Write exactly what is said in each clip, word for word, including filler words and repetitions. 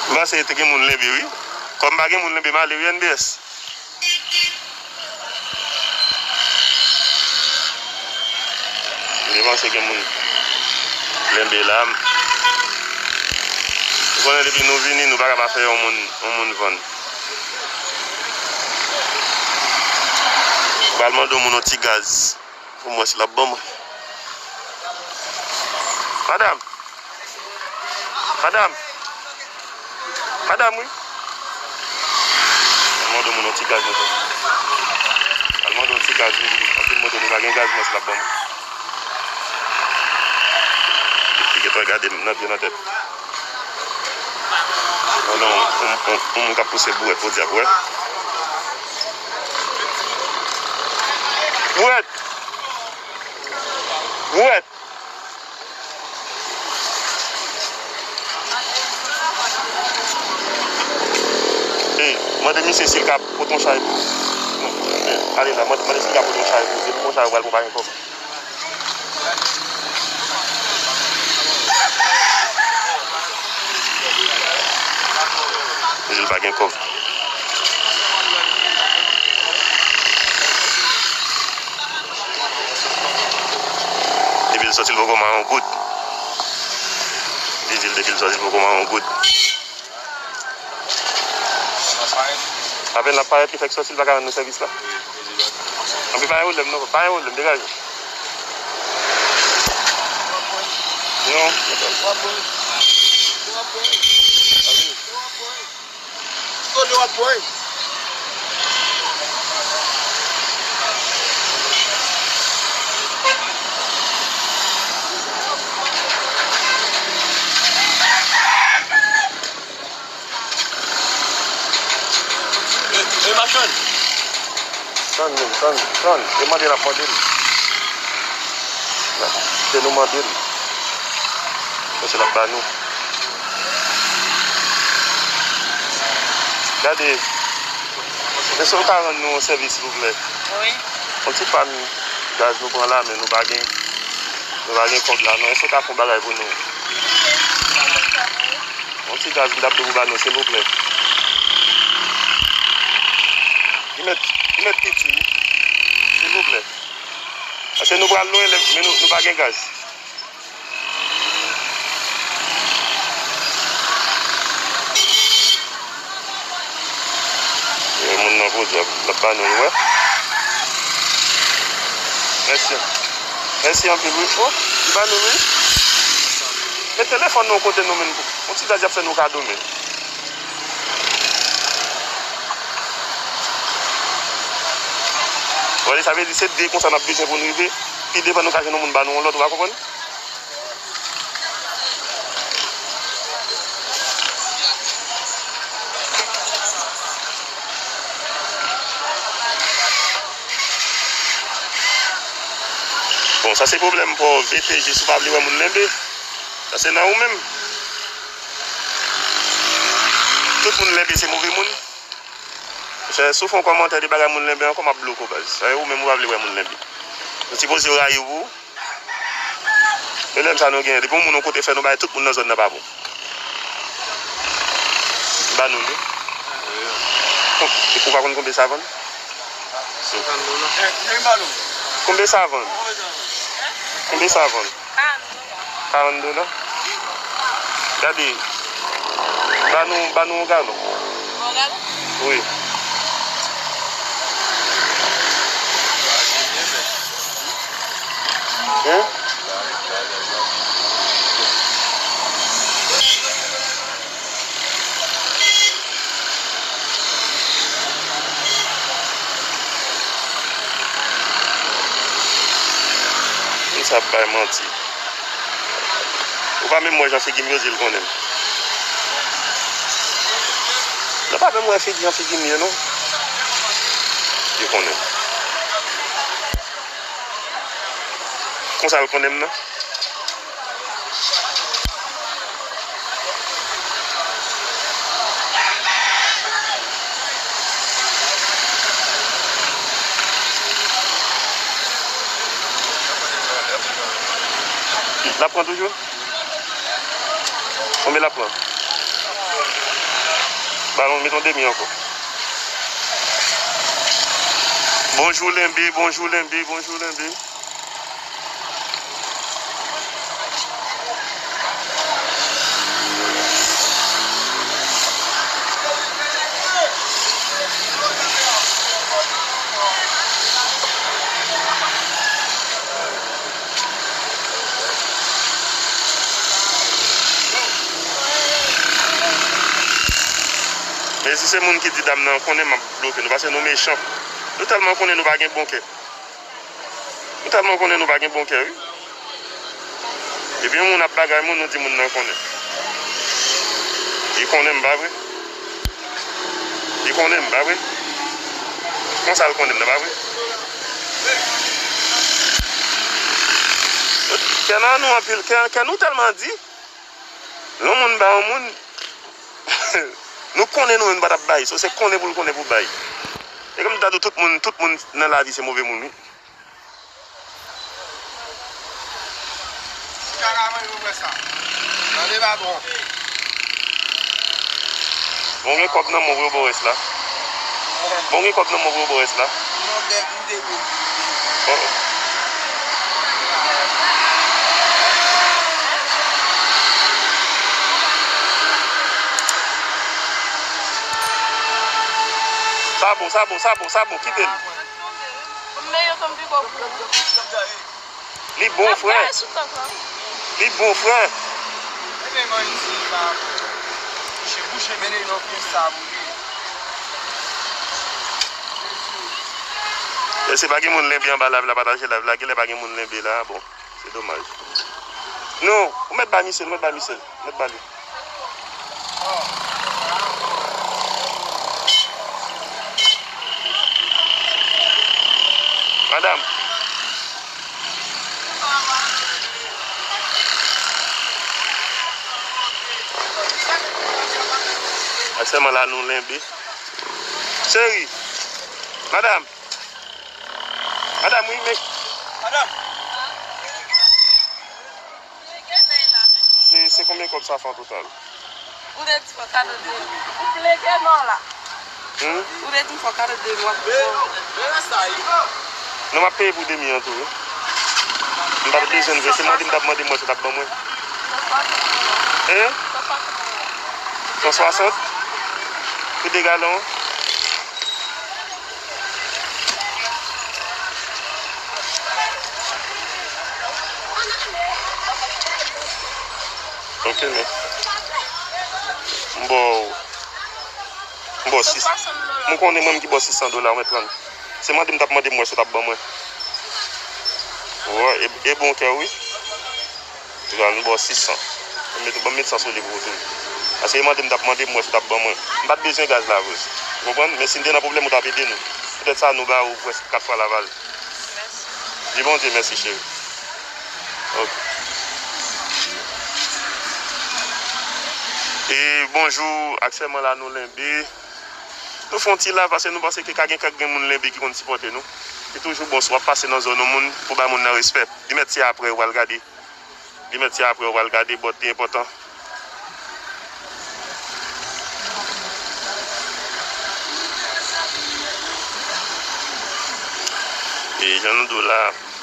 M panse te gen moun Lenbe, wi. Kòm pa gen moun Lenbe, m ale, wi, N B S. M te panse gen moun Lenbe la. Ou konnen depi nou vini, nou pa ka pa fè yon moun, yon moun vann. M pral mande yon moun yon ti gaz pou m wè si l ap ban mwen. Madanm! Madanm! Madanm, wi. Al mande moun yon ti gaz, mesye. Al mande yon ti gaz, wi. Anpil mande nou pa gen gaz, mwen, si l ap ban mwen. Li gentan gade m nan pye nan tèt. Pandan yon, yon, yon, yon moun k ap pouse bouwèt, podyab, wè. Bouwèt! Bouwèt! Ey, mande misye si l ka pote yon chay pou ou. Ale la, mande, mande si l ka pote yon chay pou ou. Se pou yon chay ou pral pou pa gen kòb. Li di l pa gen kòb. Depi l sòti, l poko mare yon goud. Li di l depi l sòti, l poko mare yon goud. Apèn l ap parèt, li fèk sòti, li pa ka rann nou sèvis la. Anpi pa gen pwoblèm, non, pa gen pwoblèm, degaje. Non. Kote w ap pran? E, e machann. Tann, menm, tann, tann. E mande n ap mande l. Se nou mande l. Mesye l ap ba nou. Gade. Mesye, ou ka rann nou yon sèvis, silvouplè? Wi. Yon ti pàn gaz nou pran la, men nou pa gen, nou pa gen kòb la, non. Èske w ka fè yon bagay pou nou? Yon ti gaz m t ap dwe pou ba nou, silvouplè. Li mèt, li mèt piti, wi. Silvouplè. Paske nou pral lwen, men nou, nou pa gen gaz. E, moun nan podyab, l ap ba nou, wi. Mèsi. Mèsi anpil, wi. O, li ba nou, wi. Men telefòn nou kote nou menm. Yon ti gaz y ap fè nou kado, men. Wè, sa vle di se de konsa n ap bezwen pou n rive. Pi devan nou ka jwenn yon moun ba nou yon lòt, ou pa konprann? Bon, sa se pwoblèm pa w, V T J, si w pa vle wè moun Lenbe. Sa se nan ou menm. Tout moun Lenbe se move moun. Monchè, si w fè yon kòmantè de bagay moun Lenbe ankò, m ap bloke w, baz. Sa e ou menm ou pa vle wè moun Lenbe. Ou sipoze rayi w pou ou. Pwoblèm sa nou genyen. Depi yon moun yon kote fè nou bay tout moun nan zòn nan pa bon. Ba nou li. Ou pa konn konbyen sa vann? Konbyen sa vann? Konbyen sa vann? Karant dola. Gade. Ba nou, ba nou yon galon. Yon galon? Wi. Hein? Misye ap bay manti. Ou pa menm wè jan figi m yo di l konnen m. Nou pa menm wè figi jan figi m ye, non. Yo konnen m. Konsa l konnen m nan. L ap pran toujou? Konbyen l ap pran? Balon, met yon demi ankò. Bonjou Lenbe, bonjou Lenbe, bonjou Lenbe. Men si se moun ki di dam nan konnen m ap bloke nou, paske nou mechan. Nou tèlman konnen nou pa gen bon kè. Nou tèlman konnen nou pa gen bon kè, wi. Epi yon moun ap bagay moun, nou di moun nan konnen. Li konnen m, pa vre? Li konnen m, pa vre? Konsa l konnen m nan, pa vre? Kè nan nou anpil, kè, kè nou tèlman di. Lè yon moun ba yon moun, nou konnen nou menm nou pa t ap bay. So, se konnen pou l konnen pou bay. E kòm m ta di w, tout moun, tout moun nan lavi se move moun, wi. Si kaka manje, mwen wè sa. Tande, patwon. Bon, gen kòb nan men w, vre, Boris la. Bon, gen kòb nan men w, vre, Boris la. Oh. Sa bon, sa bon, sa bon, sa bon, kite l. Li bon, frè. Li bon, frè. Èske pa gen moun Lenbe anba live la, pataje live la, genlè pa gen moun Lenbe la, bon, se domaj. Non, ou mèt ba misye l, ou mèt ba misye l, ou mèt ba li. Madanm. Aktyèlman la, nou Lenbe. Cheri. Madanm. Madanm, wi, men. Madanm. Se, se konbyen kòb sa fè an total? Ou te di fò kado de mil. Ou plede non la. Hmm? Ou te di fò kado de mil, w ap bon. Non, m ap peye pou demi an tou, wi. M pa t bezwen l vre. Se mande m t ap mande m wè si w t ap ban mwen. Hein? San swasant? Pou de galon? Ok, men. M ba w, m ba w sis. M konnen mwen ki ba w sis san dola, ou mèt pran. Se mande m t ap mande m wè si w t ap ban mwen. Wè, e, e bon kè, wi. Toutan, nou ba w sis san. Ban m met, ban m met san sou li pou ou tou. Paske e mande m t ap mande m wè si w t ap ban mwen. M pa t bezwen gaz la vre. Ou konprann? Men si n te nan pwoblèm, ou t ap ede nou. Poutèt sa, nou ba ou prèske kat fwa laval. Di Bondye mèsi, cheri. Ok. E bonjou, aktyèlman la, nou Lenbe. Nou fè yon ti live paske nou panse ke ka gen, ka gen moun Lenbe ki konn sipòte nou. Li toujou bon si w ap pase nan zòn yon moun pou bay moun nan respè. Li mèt se apre ou pral gade. Li mèt se apre ou pral gade, but li enpòtan. E jan nou di w la,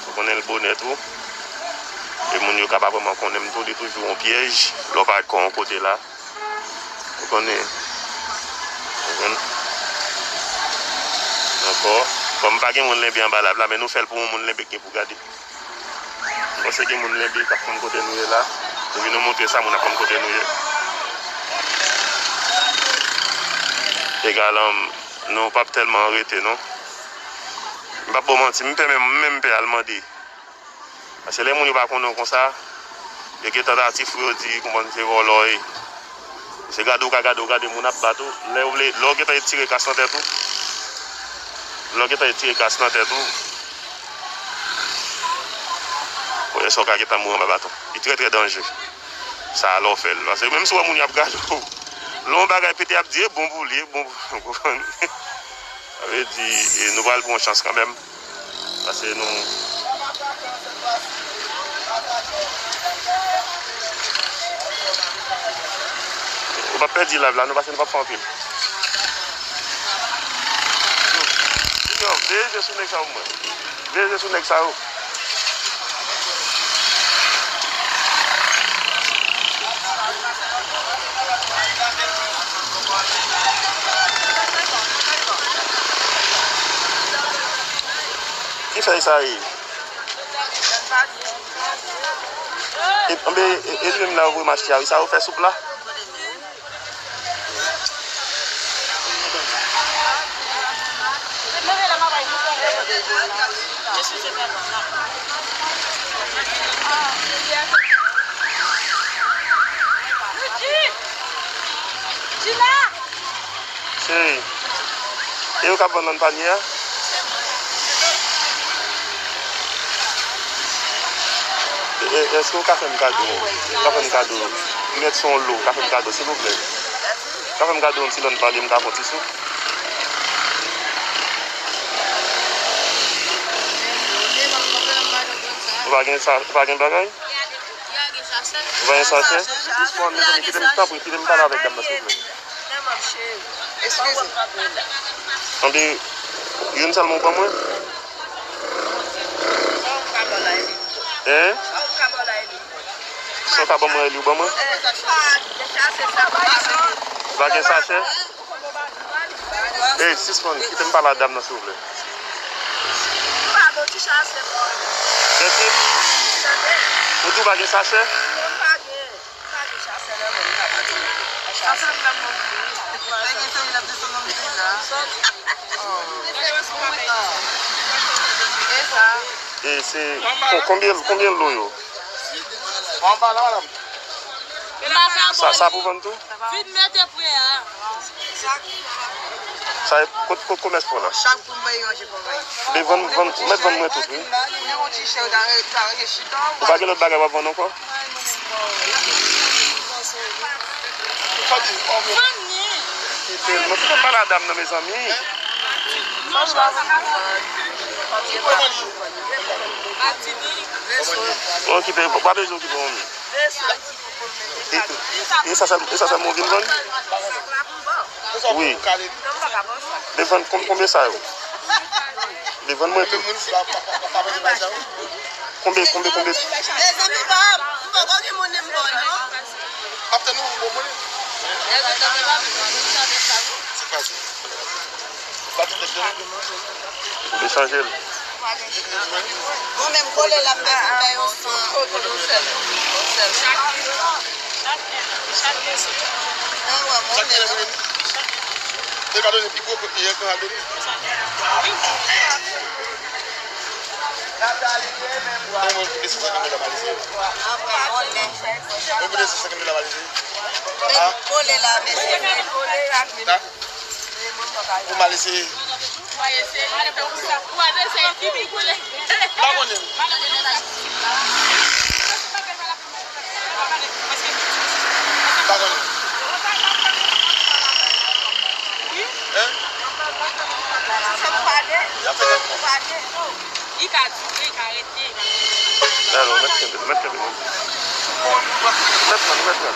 ou konnen l bonè tou. E moun yo ka pa vrèman konnen m tou, li toujou yon pyèj. Lè w parèt kò w yon kote la. Ou konnen. Ou konprann? Ankò. Kòm pa gen moun Lenbe anba live la, men nou fè l pou yon moun Lenbe ki gen pou gade. M panse gen moun Lenbe k ap konn kote nou ye la. Nou vin nou montre sa, moun ap konn kote nou ye. Egal, um, nou p ap tèlman rete, non. M p ap ba w manti, m pè menm, m menm m pè al mande. Paske lè moun yo pa konnen w konsa, yo gen tantativ pou yo di, konprann, se vòlò w ye. Se gade w ka gade w, gade moun ap bat ou. Lè w vle, lè w gentan retire kas nan tèt ou, lè w gentan retire kas nan tèt ou, premye sa w ka gentan mouri anba baton. Li trè, trè danje. Sa a lè w fè l. Paske menm si w wè moun yo ap gade w, lè yon bagay pete, y ap di, e bon pou li, e bon pou, ou konprann? Sa vle di, e nou pral pran yon chans kanmenm. Paske nou, nou p ap pèdi live la, non, paske nou p ap fè anpil. Veye je sou nèg sa yo pou mwen. Veye je sou nèg sa yo. Ki fèy sa ye? E, enben, e, e li menm la yo voye m achte a wi, sa yo fè soup la? Cheri, e yo k ap vann nan panye a? E, e, èske w ka fè m kado? Ou ka fè m kado? M mèt se yon lo, ou ka fè m kado, silvouplè? Ou ka fè m kado yon ti lòn panye, m ka pran ti soup? Ou pa gen sa, ou pa gen bagay? Ou pa gen sachè? Sispann, mezanmi, kite m, tanpri, kite m pale avèk dam nan, silvouplè. Eskize. Tande, youn sèlman w ban mwen? Hein? Sa w ka ban mwen, li w ban mwen? Ou pa gen sachè? Ey, sispann, kite m pale a dam nan, silvouplè. Mèsi. Ou di w pa gen sachè? E se kon-, konbyen, konbyen lo yo? Sa, sa pou vann tou? Vin mete prè a. Sa e kot, kot komès pran la? Chak pou mwen yon je pou mwen. Li vann, vann, mèt vann mwen tout, wi. Ou pa gen lòt bagay w ap vann ankò? Mwen kite m pale a dam nan, mezanmi. Okipe, pa bezwen okipe manmi. E, e, e sa sèl, e sa sèlman w vin vann? Wi. Defann, kon-, konbyen sa yo? Defann mwen tou. Konbyen, konbyen, konbyen? Mezanmi, pa, m poko gen moun m vann, non. M ap tann ou, ou bon moun. Se pa sa. Ou te chanje l. Mwen menm kole la, m bezwen fè yon san. Mwen wè, mwen menm. Te ka donnen pi gwo kote yè, ka donnen. Mwen mwen koute sou senkant dola Malize. Mwen koute sou senkant dola Malize. Kole la, mesye. Ta? Pou m al eseye. M pa konnen. M pa konnen. Hein? Y ap fè sa pou mwen. Li ka dire, li ka rete. Alò, mèt kenbe, mèt kenbe. Mèt pran, mèt pran.